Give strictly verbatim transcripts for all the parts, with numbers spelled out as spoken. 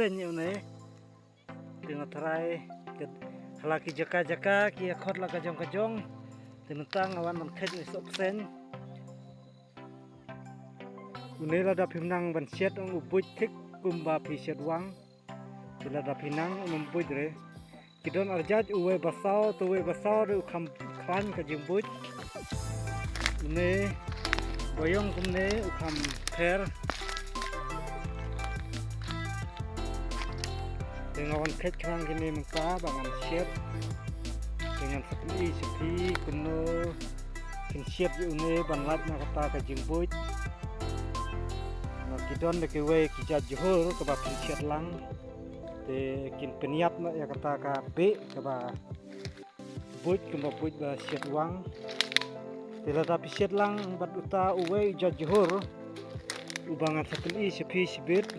Pynïoh ne. Te nga tharai ka, ha la ki jaka jaka ki ïa khot la ka jong ka jong. Te mynta nga wan ban khet ïa u sohpseiñ. Une lada phim nang ban siat ong u buit thik kumba phi siat wang. Te lada phi nang um buit re. Ki don arjait, uwei ba saw, te uwei ba saw re u kham khlaiñ ka jingbuit. Une ba ïong kumne u kham pher. Te nga wan khet khnang kine mynta ba ngan siat. Te ngan sa pyni sha phi kumno kin siat ïa une ban lait na kata ka jingbuit. Na ki don da kiwei ki jait jhur kaba kin siat lang. Te kin pynïap na ïa kata ka bih kaba buit kumba buit ba siat wang. Te lada phi siat lang bad uta uwei u jait jhur uba ngan sa pyni sha phi shibit.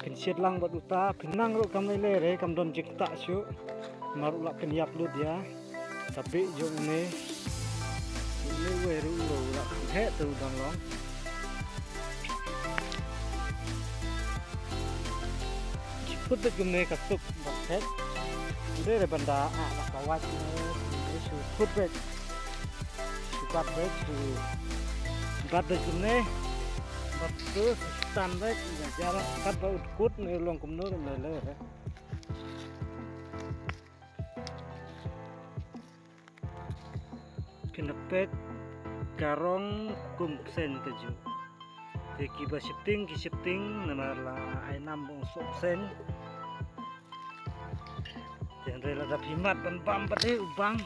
Phin siat lang bad uta, phin nang ruh kam lei lei re, kam don jingktah shuh. Namar u lah pynïap lut ïa ka bih jong une. Une uwei ruh u lah pynheh te u dang long. Phut beit kumne ka suk ban phet. Ym dei re ban da ah la ka wait ne, ne shu phut beit. Shu bat beit, shu bat beit kumne. Bat tu shu tan beit, ïa jara kat ba u kut ne long kumno ne le. Phin da peit ka rong kum pseiñ kajuh. Te kiba sheptieng ki sheptieng namar la ai nam ba u sohpseiñ. Te hynrei lada phi mad ban bam pat te u bang.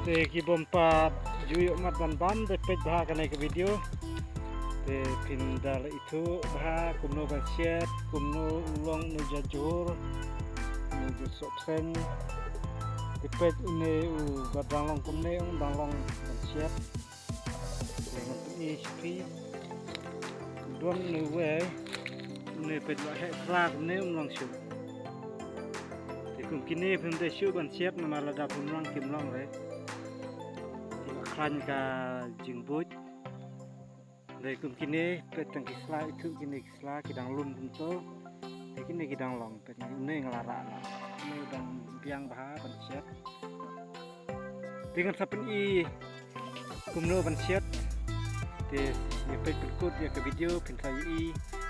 Te ki bym pat ju ïoh mad ban bam te peit bha kane ka video. Te phin da la ithuh bha kumno ban siat, kumno u long une u jait jhur, une u jait sohpseiñ. Te peit une uba dang long kumne, u dang long ban siat. Te ngan pyni sha phi. Don une uwei, une peit ba heh phra kumne um long shuh. Te kum kine phim dei shuh ban siat namar lada phim long kim long re. Te ba khlaiñ ka jingbuit. Dei kum kine peit tang ki sla, ithuh kine ki sla ki dang lum kumto. Te kine ki dang long, peit une nga la rah noh. Une dang biang bha ban siat. Te ngan sa pyni kumno ban siat. Te ïa peit pynkut ïa ka video phin sa ïohi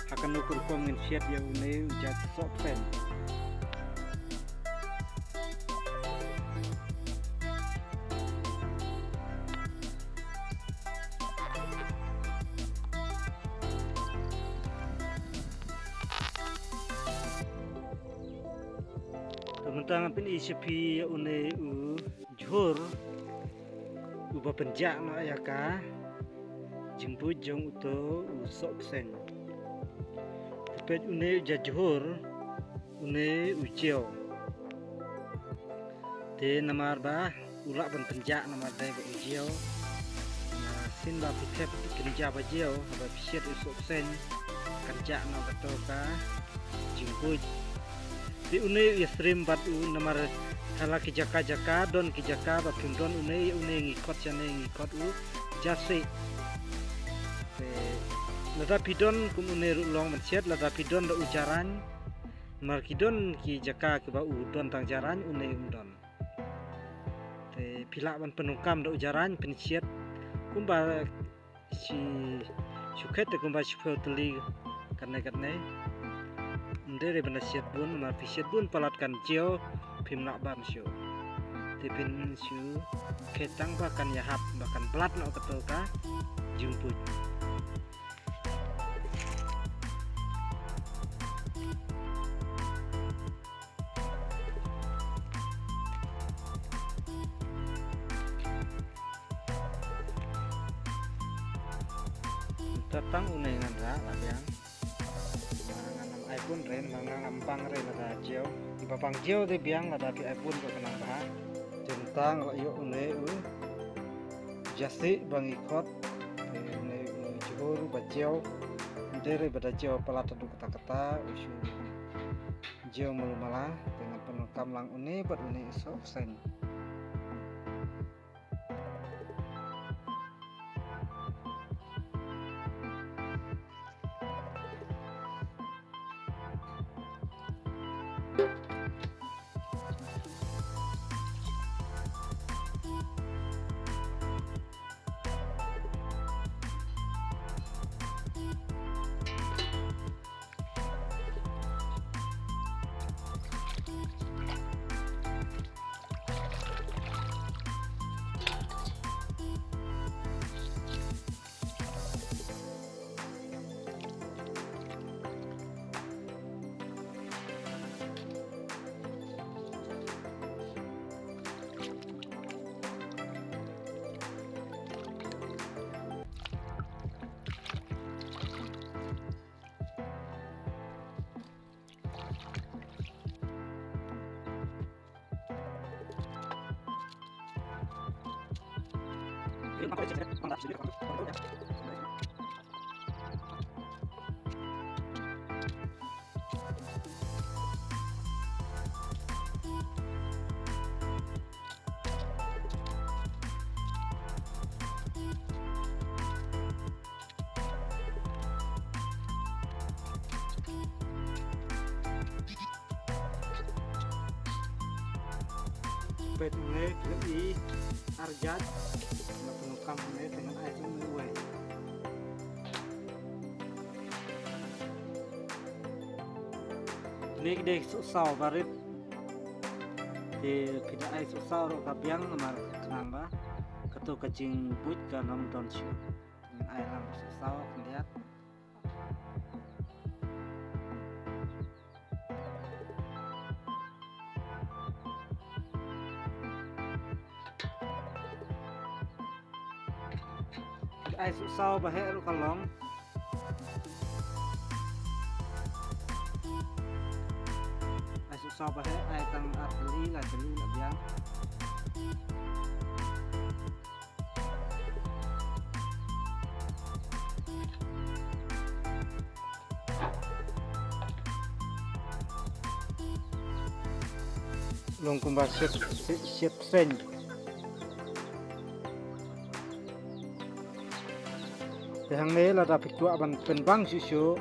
ha kano ka rukom ngin siat ïa une u jait sohpseiñ. Te mynta ngan pyni sha phi ïa une u jhur uba pynjah noh ïa ka jingbuit jong uto u sohpseiñ. Te peit une u jait jhur, une u jiaw. Te namar ba u lah ban pynjah namar dei ba u jiaw. Shisien ba phi thep pynjah ba jiaw, haba phi siat u sohpseiñ kan jah noh kato ka jingbuit. Te une u ïasyriem bad u namar ha la ki jaka jaka don ki jaka ba phim don une, une ngi khot shane ngi khot u jasi. Te lada phi don kum une ruh long ban siat, lada phi don da u jarain. Namar ki don ki jaka kiba u don tang jarain, une um don. Te phi lah ban pyndonkam da u jarain phin siat kumba shi, shu khet te kumba shiphew tylli katne katne. Ym dei re ban da siat bun, namar phi siat bun palat kan jiaw phim lah bam shuh. Te phin shu khet tang ba kan ïahap ba kan blat noh kato ka jingbuit. Te tang une ngan rah la biang. Ngan ym ai bun re, ngan ym bang re lada jiaw. Ba bang jiaw te biang lada phi ai bun ba ka nang bha. Te tang la ïoh une u jasi ba ngi khot. Une u jhur ba jiaw. Ym dei re ba da jiaw palat haduh katta katta, u shu jiaw malu mala, te ngan pyndonkam lang une bad une u sohpseiñ. Peit hangne, peit i arjat. Nga pynlong kam hangne, te ngan ai tang uwei. Kine ki dei sohsaw barit. Te phi da ai sohsaw ruh ka biang namar khnang ba kato ka jingbuit kan ym don shuh. Ngan ai lang sohsaw khyndiat. Ai sohsaw ba heh ruh ka long. Ai sohsaw ba heh, ai tang ar tylli, lai tylli la biang. Long kumba shep, shep, shep seng. Te hangne lada phi kwah ban pynbang shuh shuh,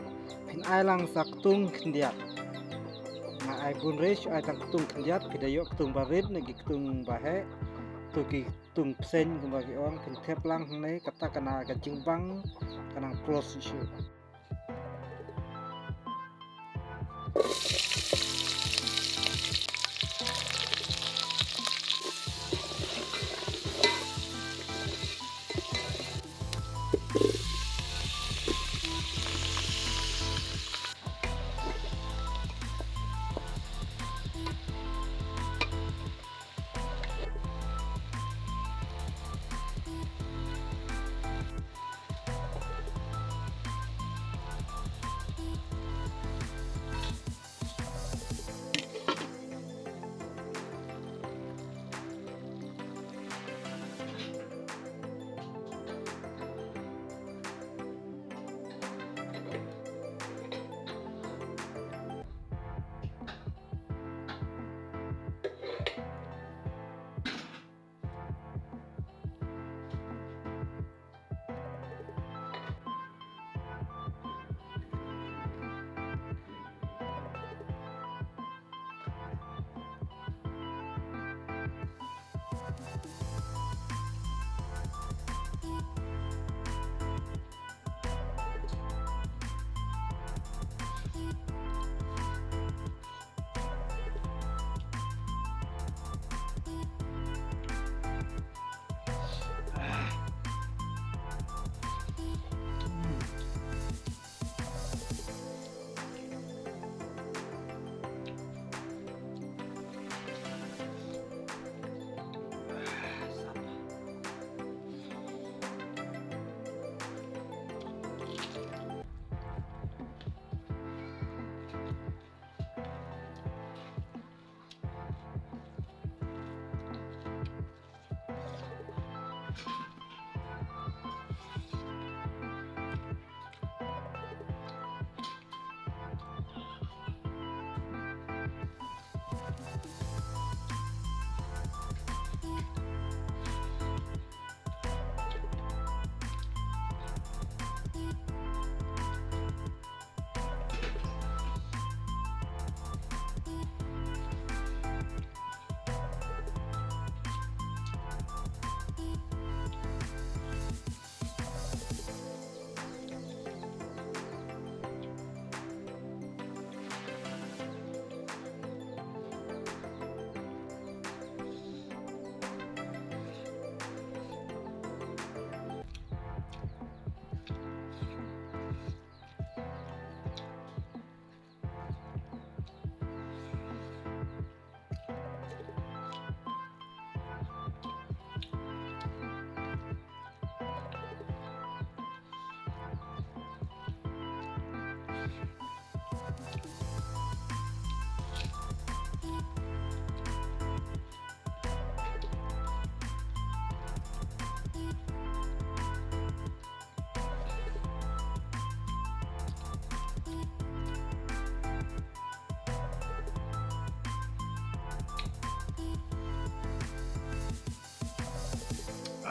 phin ai lang sa ktung khyndiat. Nga ai bun re shu ai tang ktung khyndiat, phi da ïoh ktung barit ne ki ktung ba heh. To ki ktung pseng kumba ki ong, phin thep lang hangne, kata ka na ka jingbang ka nang close shuh shuh.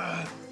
Ah.